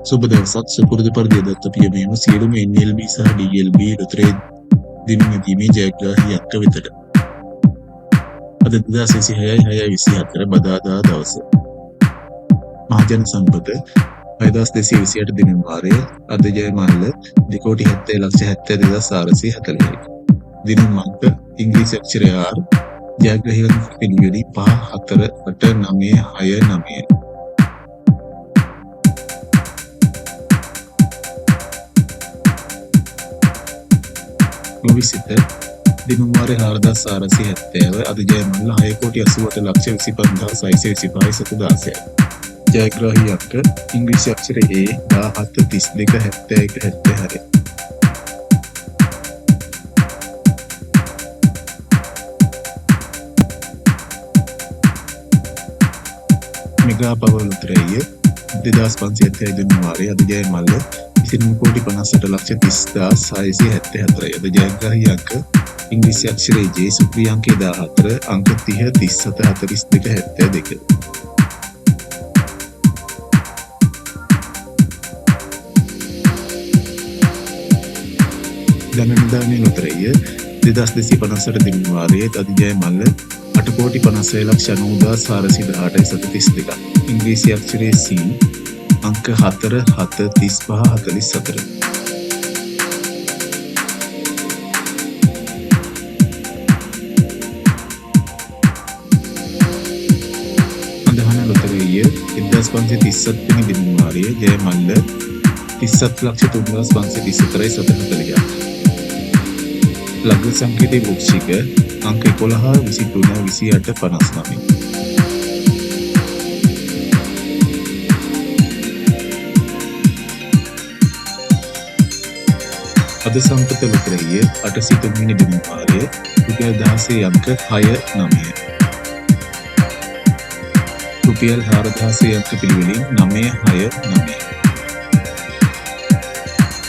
සුබ දවසක්. සුපුරුදු පරිදි අදත් අපි යමු සියලුම NLB සහ DLB ලොතරැයි දිනුම් ඇදීමේ ජයග්‍රාහී අංක වෙතට. අද 2026 6/24 බදාදා දවස. මහජන සම්පත 6228 දිනුම් වාරය අද ජය මල්ල 2,70,72,440යි. දිනුම් අංක ඉංග්‍රීසි අක්ෂරය R, ජයග්‍රාහී අංක පිළිවෙලින් 5 4 8 9 6 9. ගොවිසිත දිනුම් වාරය 4470 අද ජය මල්ල 6,88,25,625 සත 16යි. ජයග්‍රාහී අංක ඉංග්‍රීසි අක්ෂර A 17 32 71 76. Mega power ලොතරැයිය 2576 දිනුම් වාරය අද ජය මල්ල 29,58,30,674යි. අද ජයග්‍රාහී අංක ඉංග්‍රීසි අක්ෂරයේ J, සුපිරි අංකය 14, අංක 30 37 42 72. ධන නිධානය ලොතරැයිය 2258 දිනුම් වාරයේ අද ජය මල්ල 8,56,90,418 සත 32. ඉංග්‍රීසි අක්ෂරයේ C, අංක 4 7 35 44. අදහන ලොතරැයිය 1537 වෙනි දිනුම් වාරයේ ජය මල්ල 37,03,534 සත 40ක්. ලග්න සංකේතයේ වෘශ්චික, අංක 11 23 28 59. අද සම්පත ලොතරැයිය 803 වෙනි දිනුම් වාරය රුපියල් 16 අංක 6 9. රුපියල් 4000 අංක පිළිවෙලින් 9 6 9.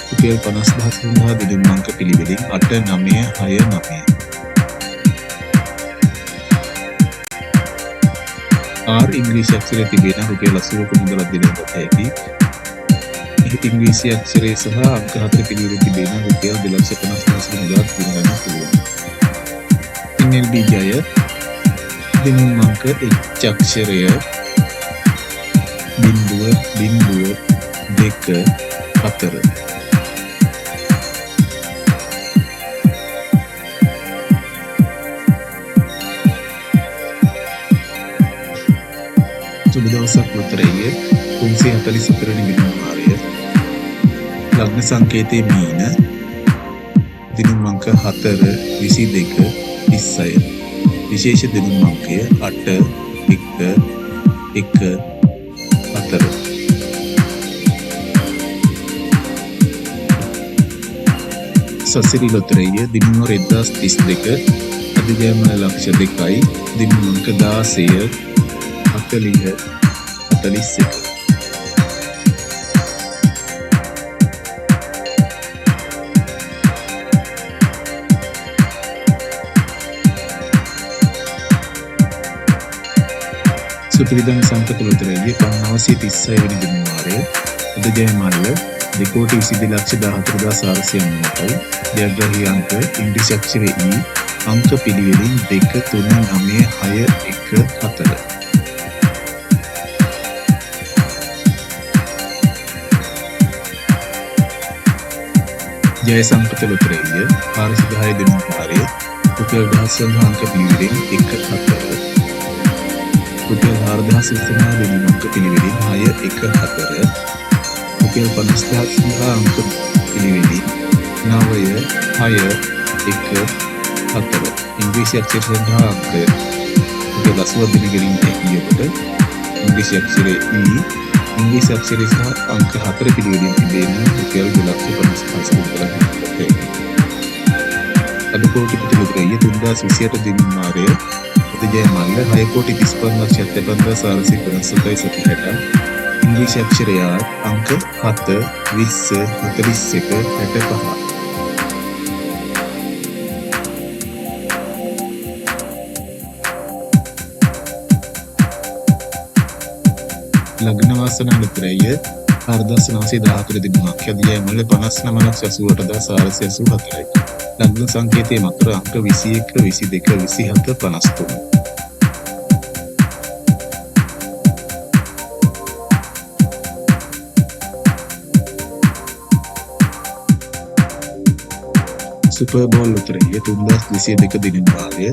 රුපියල් 50,000 සඳහා දිනුම් අංක පිළිවෙලින් 8 9 6 9. R ඉංග්‍රීසි අක්ෂරය තිබෙන රුපියල් 80ක මුදලක් දිනගත හැකි. එහෙත් ඉංග්‍රීසි අක්ෂරය සහ අංක 4 පිළිවෙලින් තිබෙන රුපියල් 2,50,000 මුදලක් දින ගන්න පුළුවන්. NLB ජය දිනුම් අංක H අක්ෂරය බිංදුව බිංදුව 2 4. සුබ දවසක් ලොතරැයිය 344 වෙනි දිනුම් වාරය ලග්න සංකේතයේ මීන, දිනුම් අංක 4 22 36. විශේෂ දිනුම් අංකය 8 1 1 4. සසිරි ලොතරැයිය දිනුම් වර 1032 අද ජයමල ලක්ෂ 2යි. දිනුම් අංක 16 40 41. සුපිරිදන් සම්පත ලොතරැයිය 936 වෙනි දිනුම් වාරය අද ජය මල්ල 2,22,14,498යි. ජයග්‍රාහී අංක ඉංග්‍රීසි අක්ෂරයේ E, අංක පිළිවෙලින් 2 3 9 6 1 4. ජය සම්පත ලොතරැයිය 410 දිනුම් වාරය රුපියල් 10 සඳහා අංක පිළිවෙලින් 1 4. රුපියල් 4000 සඳහා දිනුම් අංක පිළිවෙලින් 6 1 4. රුපියල් 50,000 සඳහා අංක පිළිවෙලින් 9 6 1 4. ඉංග්‍රීසි අක්ෂර සඳහා අංකය රුපියල් 80 දින ගැනීම හැකි ඔබට ඉංග්‍රීසි අක්ෂරයේ E, ඉංග්‍රීසි අක්ෂරය සහ අංක 4 පිළිවෙලින් තිබෙන රුපියල් 2,50,000 මුදලක් දිනගත හැකියි. අද කෝටිපති ලොතරැයිය 3028 දිනුම් වාරය අද ජය මල්ල 6,35,75,457 සති 60. ඉංග්‍රීසි අක්ෂරය R, අංක 7 20 41 65. ලග්න වාසනා ලොතරැයිය 4914 දිනුම් අංකය. අද ජය මල්ල 59,88,484යි. ලග්න සංකේතයේ මකර අංක 21 22 27 53. සුපර් බෝල් උතරය 3202 දිනුම් වාරය.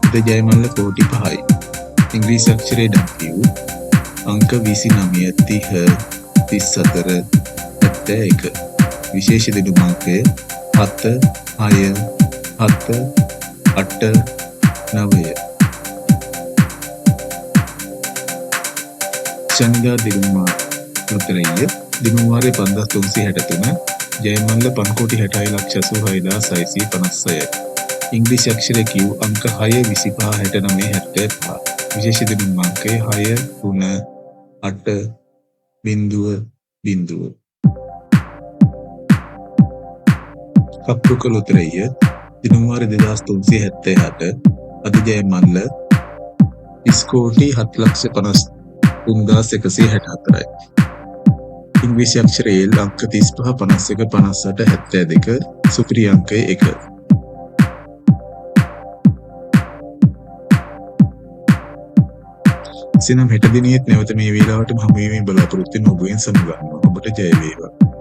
අද ජය මල්ල කෝටි 5යි. ඉංග්‍රීසි අක්ෂරයේ W අංක 29 30 34 71. විශේෂ දිනුම් අංකය 7 6 7 8 9. ශනිදා දිනුම් උතරය දිනුම් වාරය 5363. ජයමල්ල 5,66,86,656යි. ඉංග්‍රීසි අක්ෂරය Q අංක 6 25 69 75. විශේෂ දිනුම් අංකය 6 3 8 බිංදුව බිංදුව. කප්රුක ලොතරැයිය දිනුම් වාරය 2378. අද ජයමල්ල 30,753,164යි. ඉංග්‍රීසි අක්ෂර L අංක 35 51 58 72. සුපිරි අංකය 1. එසේනම් හෙට දිනයේත් නැවත මේ වේලාවටම හමු වීමේ බලාපොරොත්තු වෙන ඔබෙන් සමුගන්නවා. ඔබට ජය වේවා.